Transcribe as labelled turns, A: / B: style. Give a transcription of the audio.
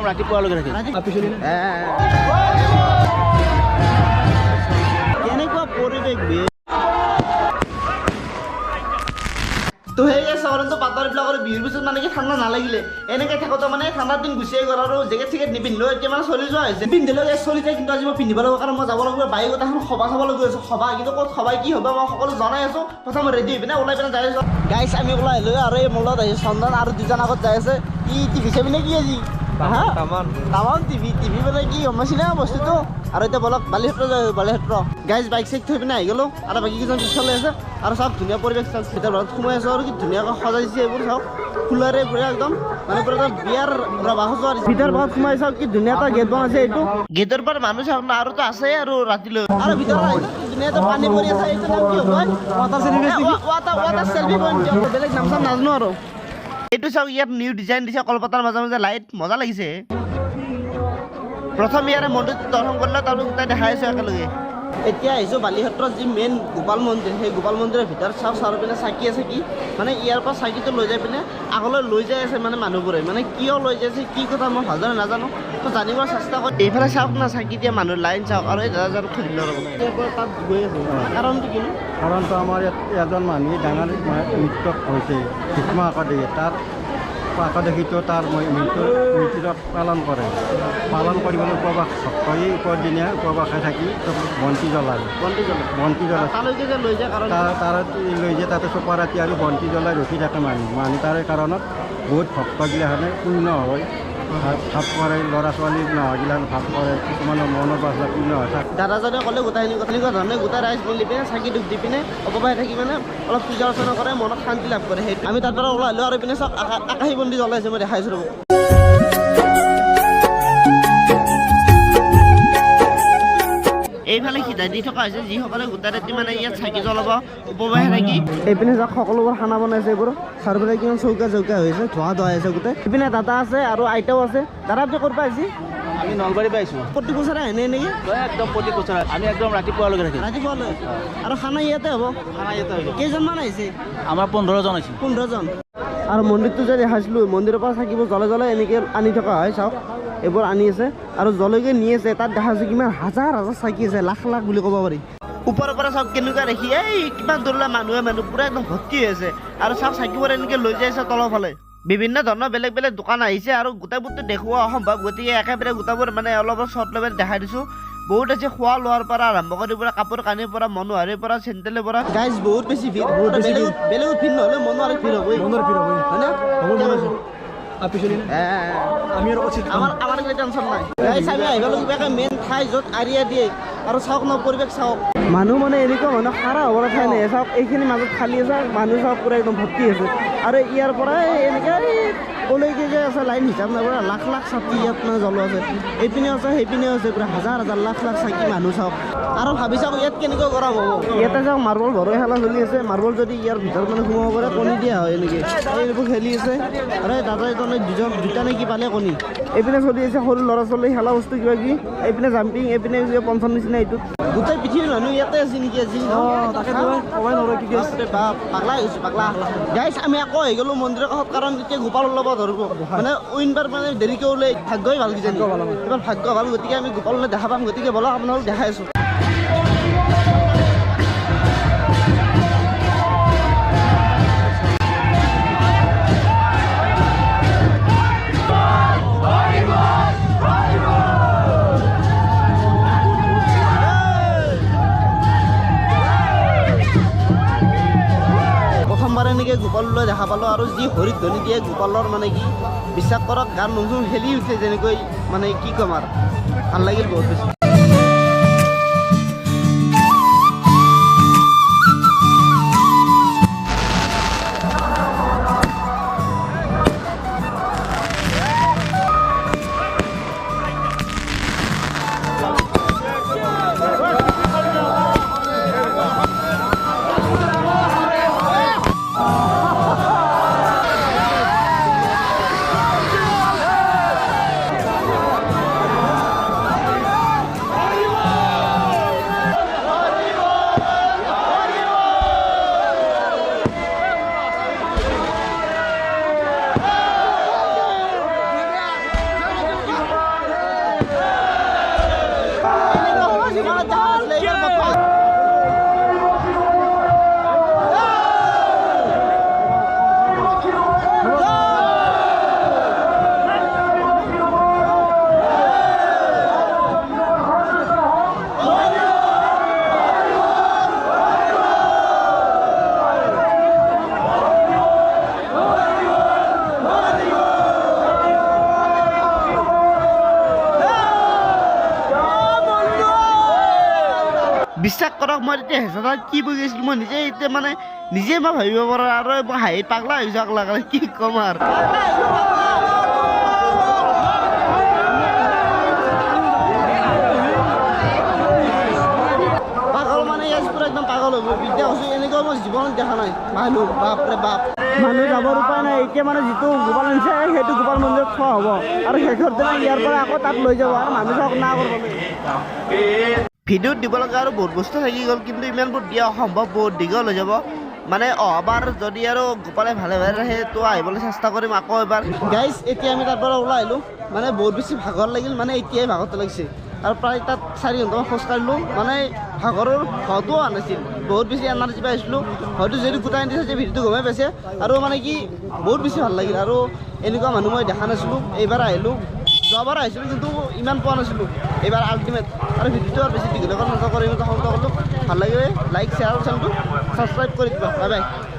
A: ৰাতিপুৱালৈকে থাকিম।
B: কেনেকুৱা পৰিৱেশ বে। তো সেই চহৰতো পাতৰ বিহুৰ পিছত মানে কি ঠাণ্ডা নালাগিলে এনেকৈ থাকোঁতে মানে ঠাণ্ডাৰ দিন গুচিয়ে গ'ল আৰু জেকেট চেকেট নিপিন্ধিলেও এতিয়া মানে চলি যোৱা হৈছে। পিন্ধিলেও চলি যায়, কিন্তু আজি মই পিন্ধিব লাগিব কাৰণ মই যাব লাগিব বাইকত এখন সভা চাবলৈ গৈ আছোঁ। সভা কিন্তু ক'ত সভা কি হ'ব মই সকলো জনাই আছোঁ। প্ৰথম ৰেডি হৈ পিনে ওলাই পিনে যাই আছোঁ। গাইছ আমি ওলাই আহিলোঁ আৰু এই মোৰ লগত আহিছোঁ চন্দন আৰু দুজন আগত যাই আছে। ই টিভি চাবি নে কি আজি? তামাম টিভি টিভি মানে কি গম পাইছি না বস্তুটো। আৰু এতিয়া বলক বালিসত্ৰ যাই, বালিসত্ৰ। গাইজ বাইক চাইক থৈ পিনে আহি গ'লোঁ আৰু বাকী কেইজন পিছফালে আছে। আৰু চাওক ধুনীয়া পৰিৱেশ, চাওক ভিতৰত ঘৰত সোমাই আছোঁ আৰু কি ধুনীয়াকৈ সজাইছে এইবোৰ চাওক, ফুলেৰে পুৰা একদম মানে পুৰা একদম বিয়াৰ ৰভা সজোৱা। ভিতৰ ভাগত সোমাই চাওক কি ধুনীয়া এটা গেট বনাইছে। এইটো গেটৰ পৰা মানুহ চাওক না আৰু তো আছে আৰু ৰাতিলৈ। আৰু ভিতৰত আহিছে ধুনীয়া এটা পানী পৰি আছে। এইটো নাম কি হ'ব? ৱাটাৰ চেলফি পইণ্ট, বেলেগ নাম চাম নাজানো আৰু। এইটো চাওক ইয়াত নিউ ডিজাইন দিছে, কলপাতাৰ মাজে মাজে লাইট, মজা লাগিছে। প্ৰথম ইয়াৰে মন্দিৰটো দৰ্শন কৰিলে তাৰপিছত গোটেই দেখাই আছোঁ একেলগে। এতিয়া আহিছোঁ বালিসত্ৰত যি মেইন গোপাল মন্দিৰ, সেই গোপাল মন্দিৰৰ ভিতৰত চাওক চাৰিওপিনে চাকি আছে। কি মানে ইয়াৰ পৰা চাকিটো লৈ যাই পিনে আগলৈ লৈ যাই আছে মানে মানুহবোৰে, মানে কিয় লৈ যাই আছে কি কথা মই ভালদৰে নাজানো, তো জানিবৰ চেষ্টা কৰি। এইফালে চাওক না চাকি দিয়া মানুহ লাইন চাওক। আৰু এই দাদাজনক সুধিলোঁ ৰ'ব, ইয়াৰ পৰা তাত গৈ আছে, কাৰণটো কিনো?
C: কাৰণটো আমাৰ ইয়াত এজন মানুহে ডাঙৰ মৃত্যু হৈছে ভীষ্ম আকাদশী, তাৰ একাদশীটো তাৰ মৃত্যুত পালন কৰে। পালন কৰিবলৈ উপবাস ভক্তই উপৰদিনা উপবাসে থাকি বন্তি জ্বলায়, বন্তি জ্বলায়
B: তালৈকে যে লৈ যায়, কাৰণ
C: তাৰ লৈ যায় তাতে চোপা ৰাতি আৰু বন্তি জ্বলাই ৰখি থাকে মানুহ মানুহ। তাৰে কাৰণত বহুত ভক্তগিলাখনে পূৰ্ণ হয়, ভাৱ কৰে, ল'ৰা ছোৱালী নোহোৱাগিলাখন ভাৱ কৰে, কিছুমানৰ মনৰ বাসনা পূৰ্ণ হয়।
B: দাদাজনে ক'লে গোটেইখিনি কথা, এনেকুৱা ধৰণে গোটেই ৰাইজ মিলি পিনে চাকি ধূপ দি পিনে উপবাসে থাকি মানে অলপ পূজা অৰ্চনা কৰে, মনত শান্তি লাভ কৰে। সেইটো আমি তাৰ পৰা ওলাই আহিলোঁ আৰু পিনে চাওক আকাশী বন্তি জ্বলাইছে, মই দেখাইছোঁ ৰ'ব। এইফালে সিধাই দি থকা হৈছে যিসকলে গোটেই ৰাতি মানে ইয়াত চাকি জ্বলাব উপবাসে থাকি। এইপিনে যাওক সকলোবোৰ খানা বনাইছে, এইবোৰ চাৰিওফালে কিমান চৌকা চৌকা হৈছে, ধোঁৱা ধোঁৱা হৈছে গোটেই। এইপিনে দাদা আছে আৰু আইতাও আছে। দাদা আপুনি ক'ৰ পৰা আহিছে?
A: আমি নলবাৰী পৰা আহিছোঁ।
B: প্ৰতি বছৰে আহেনে এনেকৈ?
A: একদম প্ৰতি বছৰে আমি একদম ৰাতিপুৱালৈকে থাকিম।
B: ৰাতিপুৱালৈ। আৰু খানা ইয়াতে হ'ব?
A: খানা ইয়াতে হ'ব।
B: কেইজনমান আহিছে?
A: আমাৰ 15জন আহিছে।
B: 15জন। আৰু মন্দিৰটো যে দেখাইছিলোঁ, মন্দিৰৰ পৰা চাকিবোৰ জ্বলাই জ্বলাই এনেকৈ আনি থকা হয়। চাওক এইবোৰ আনি আছে আৰু জলৈকে নি আছে। তাত দেখা আছে কিমান হাজাৰ হাজাৰ চাকি আছে, লাখ লাখ বুলি ক'ব পাৰি। ওপৰৰ পৰা চাওক কেনেকুৱা দেখি, এই কিমান দূৰলৈ মানুহে মানুহ পুৰা একদম ভৰ্তি হৈ আছে। আৰু চাওক চাকিবোৰ এনেকৈ লৈ যাই আছে তলৰ ফালে। বিভিন্ন ধৰণৰ বেলেগ বেলেগ দোকান আহিছে আৰু গোটেইবোৰতো দেখুওৱা অসম্ভৱ, গতিকে একেবাৰে গোটেইবোৰ মানে অলপ শ্বৰ্ট লৈ দেখাই দিছোঁ। বহুত আছে খোৱা লোৱাৰ পৰা আৰম্ভ কৰি পুৰা কাপোৰ কানিৰ পৰা মনোহাৰীৰ পৰা চেণ্ডেলৰ পৰা। গাইজ বহুত বেছি ভিৰ,
D: বহুত বেছি ভিৰ।
B: বেলেগত ভিৰ নহ'লে মনোহাৰীত ভিৰ হ'বই।
D: মনোহাৰীত ভিৰ হ'বই।
B: হয়নে?
D: হ'ব, মন আছে। আমি আৰু
B: আমাৰ একো টেনশ্যন নাই। গাইজ আমি আহিব লাগিব একে মেইন ঠাই য'ত আৰিয়া দিয়ে। আৰু চাওক ন পৰিৱেশ চাওক, মানুহ মানে এনেকুৱা মানুহ খাৰা হ'বলৈ ঠাই নাই। চাওক এইখিনি মাজত খালী আছে, মানুহ চাওক পুৰা একদম ভৰ্তি আছে। আৰু ইয়াৰ পৰাই এনেকৈ ক'লৈকে যে আছে লাইন হিচাপ নাই, পুৰা লাখ লাখ চাকি ইয়াত মানে জ্বলোৱা আছে। এইপিনেও আছে সেইপিনেও আছে, পুৰা হাজাৰ হাজাৰ লাখ লাখ চাকি মানুহ চাওক। আৰু ভাবি চাওক ইয়াত কেনেকুৱা গৰম হ'ব। ইয়াতে চাওক মাৰ্বল ভৰোৱা খেলা চলি আছে। মাৰ্বল যদি ইয়াৰ ভিতৰত মানে সোমাব পাৰে কণী দিয়া হয় এনেকৈ। এইবোৰ খেলি আছে। আৰু এই দাদা এজনে দুজন দুটা নে কি পালে কণী। এইপিনে চলি আছে সৰু ল'ৰা ছোৱালী খেলা বস্তু কিবা কিবি। এইপিনে জাম্পিং, এইপিনে কিবা পঞ্চম নিচিনা। এইটোত গোটেই পৃথিৱীৰ মানুহ ইয়াতে আছে নেকি আজি? পাগলা হৈ গৈছোঁ, পাগলা। গাইজ আমি আকৌ আহি গ'লোঁ মন্দিৰৰ কাষত, কাৰণ এতিয়া গোপাল ওলাব ধৰিব। মানে অইনবাৰ মানে দেৰিকৈ ওলাই ভাগ্যই ভাল কিজানি, এইবাৰ ভাগ্য ভাল, গতিকে আমি গোপাল ওলাই দেখা পাম। গতিকে ব'লক আপোনালোক দেখাই আছোঁ। প্ৰথমবাৰ এনেকৈ গোপাললৈ দেখা পালোঁ আৰু যি হৰিধ্বনি দিয়ে গোপালৰ, মানে কি বিশ্বাস কৰক গান নুম খেলি উঠে যেনেকৈ, মানে কি ক'ম আৰু ভাল লাগিল বহুত বেছি। চাওক মই তেতিয়া হেঁচাত কি বহি গৈছিলোঁ মই নিজে এতিয়া মানে নিজে মই ভাবিব পৰা আৰু মই হাঁহিত পাগলা হৈ যাওক লাগে কি ক'ম আৰু। পাগল মানে ইয়াত পুৰা একদম পাগল হ'ব বিদ্যা কৈছোঁ, এনেকুৱা মই জীৱনত দেখা নাই মানুহ, বাপৰে বাপ। মানুহ যাবৰ উপায় নাই। এতিয়া মানে যিটো গোপাল আনিছে সেইটো গোপাল মন্দিৰত থোৱা হ'ব আৰু শেষৰ দিনা ইয়াৰ পৰা আকৌ তাত লৈ যাব আৰু মানুহ চাওক না কৰিব। ভিডিঅ'ত দিব লগা আৰু বহুত বস্তু থাকি গ'ল, কিন্তু ইমানবোৰ দিয়া অসম্ভৱ, বহুত দীঘল হৈ যাব। মানে অহাবাৰ যদি আৰু গোপালে ভালে ভালে ৰাখে তো আহিবলৈ চেষ্টা কৰিম আকৌ এবাৰ। গাইজ এতিয়া আমি তাৰ পৰা ওলাই আহিলোঁ, মানে বহুত বেছি ভাগৰ লাগিল, মানে এতিয়াই ভাগৰটো লাগিছে। আৰু প্ৰায় তাত 4 ঘণ্টামান খোজকাঢ়িলোঁ, মানে ভাগৰৰ হয়তো অহা নাছিল, বহুত বেছি এনাৰ্জি পাইছিলোঁ। হয়তো যিহেতু গোটাই আনিছে ভিডিঅ'টো গমেই পাইছে। আৰু মানে কি বহুত বেছি ভাল লাগিল আৰু এনেকুৱা মানুহ মই দেখা নাছিলোঁ। এইবাৰ আহিলোঁ, যোৱাবাৰ আহিছিলোঁ কিন্তু ইমান পোৱা নাছিলোঁ, এইবাৰ আল্টিমেট। আৰু ভিডিঅ'টো আৰু বেছি দীঘলীয়া নকৰোঁ, ইমানতে সমাপ্ত কৰিলোঁ। ভাল লাগিলে লাইক শ্বেয়াৰ চেনেলটো ছাবস্ক্ৰাইব কৰি দিবা। Bye bye.